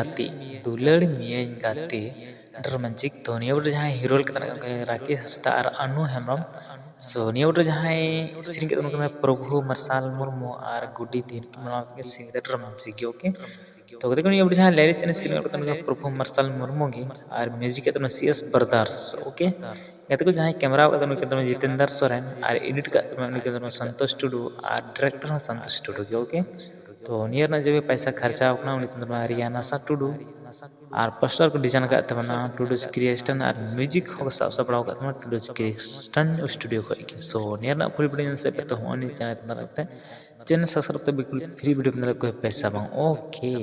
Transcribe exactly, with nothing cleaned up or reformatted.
ᱜᱟᱛᱮ, ᱫᱩᱞᱟᱹᱲ ᱢᱤᱭᱟᱹᱧ ᱜᱟᱛᱮ, ᱰᱨᱟᱢᱟ ᱢᱤᱭᱩᱡᱤᱠ᱾ ᱛᱚ ᱱᱤᱭᱟᱹ ᱵᱚᱴ ᱨᱮ ᱡᱟᱦᱟᱸᱭ ᱦᱤᱨᱳ ᱞᱮᱠᱟ ᱢᱮᱱᱟᱜ ᱠᱚᱣᱟ ᱨᱟᱠᱮᱥ ᱦᱟᱸᱥᱫᱟ ᱟᱨ ᱟᱱᱩ ᱦᱮᱢᱵᱨᱚᱢ᱾ ᱥᱳ ᱱᱤᱭᱟᱹ ᱵᱚᱴ ᱨᱮ ᱡᱟᱦᱟᱸᱭ ᱥᱮᱨᱮᱧ ᱠᱟᱫ ᱛᱟᱵᱚᱱᱟ ᱯᱨᱚᱵᱷᱩ ᱢᱟᱨᱥᱟᱞ ᱢᱩᱨᱢᱩ ᱟᱨ ᱜᱩᱰᱤ ᱫᱤᱱ ᱠᱤᱱ ᱵᱮᱱᱟᱣ ᱠᱮᱫ ᱥᱮᱨᱮᱧ ᱠᱟᱫᱟ ᱰᱨᱟᱢᱟ ᱢᱤᱭᱩᱡᱤᱠ ᱜᱮ, ᱳᱠᱮ᱾ ᱛᱚ ᱜᱟᱛᱮ ᱠᱚ, ᱱᱤᱭᱟᱹ ᱵᱚᱴ ᱡᱟᱦᱟᱸᱭ ᱞᱤᱨᱤᱠᱥ ᱮᱱᱮᱡ ᱥᱮᱨᱮᱧ ᱠᱟᱫ ᱛᱟᱵᱚᱱᱟ ᱯᱨᱚᱵᱷᱩ ᱢᱟᱨᱥᱟᱞ ᱢᱩᱨᱢᱩ ᱜᱮ ᱟᱨ ᱢᱤᱭᱩᱡᱤᱠ ᱠᱟᱫ ᱛᱟᱵᱚᱱᱟ ᱥᱤ ᱮᱥ ᱵᱨᱟᱫᱟᱨᱥ, ᱳᱠᱮ᱾ ᱜᱟᱛᱮ ᱠᱚ, ᱡᱟᱦᱟᱸᱭ ᱠᱮᱢᱮᱨᱟ ᱠᱟᱫ ᱛᱟᱵᱚᱱᱟ ᱩᱱᱤ ᱠᱟᱱ ᱛᱟᱵᱚᱱᱟ ᱡᱤᱛᱮᱱᱫᱟᱨ ᱥᱚᱨᱮᱱ ᱟᱨ ᱮᱰᱤᱴ ᱠᱟᱫ ᱛᱟᱵᱚᱱᱟ ᱩᱱᱤ ᱠᱟᱱ ᱛᱟᱵᱚᱱᱟ ᱥᱚᱱᱛᱳᱥ ᱴᱩᱰᱩ ᱟᱨ ᱰᱤᱨᱮᱠᱴᱚᱨ ᱦᱚᱸ ᱥᱚᱱᱛᱳᱥ ᱴᱩᱰᱩ ᱜᱮ, ᱳᱠᱮ᱾ ᱛᱚ ᱱᱤᱭᱟᱹ ᱨᱮᱱᱟᱜ ᱡᱮ ᱯᱚᱭᱥᱟ ᱠᱷᱚᱨᱪᱟ ᱟᱠᱟᱱᱟ ᱩᱱᱤ ᱠᱟᱱ ᱛᱟᱵᱚᱱᱟ ᱨᱤᱭᱟᱱᱟᱥᱟ ᱴᱩᱰᱩ ᱟᱨ ᱯᱳᱥᱴᱟᱨ ᱠᱚ ᱰᱤᱡᱟᱭᱤᱱ ᱟᱠᱟᱫ ᱛᱟᱵᱚᱱᱟ ᱴᱩᱰᱩ ᱠᱨᱤᱭᱮᱥᱚᱱ ᱟᱨ ᱢᱤᱭᱩᱡᱤᱠ ᱦᱚᱸᱠᱚ ᱥᱟᱵ ᱥᱟᱯᱲᱟᱣ ᱟᱠᱟᱫ ᱛᱟᱵᱚᱱᱟ ᱴᱩᱰᱩ ᱠᱨᱤᱭᱮᱥᱚᱱ ᱥᱴᱩᱰᱤᱭᱳ ᱠᱷᱚᱱ ᱜᱮ᱾ ᱥᱳ ᱱᱤᱭᱟᱹ ᱨᱮᱱᱟᱜ ᱯᱷᱩᱞ ᱵᱷᱤᱰᱤᱭᱳ ᱧᱮᱞ ᱥᱮᱫ ᱯᱮ ᱛᱚ ᱦᱚᱸᱜᱼᱚᱭ ᱱᱤᱭᱟᱹ ᱪᱮᱱᱮᱞ ᱛᱟᱞᱟ ᱛᱮ ᱪᱮᱱᱮᱞ ᱥᱟᱵᱥᱠᱨᱟᱭᱤᱵ ᱛᱮ ᱵᱤᱞᱠᱩᱞ ᱯᱷᱨᱤ ᱵᱷᱤᱰᱤᱭᱳ ᱯᱮ ᱧᱮᱞ ᱠᱚ ᱯᱚᱭᱥᱟ ᱵᱟᱝ, ᱳᱠᱮ᱾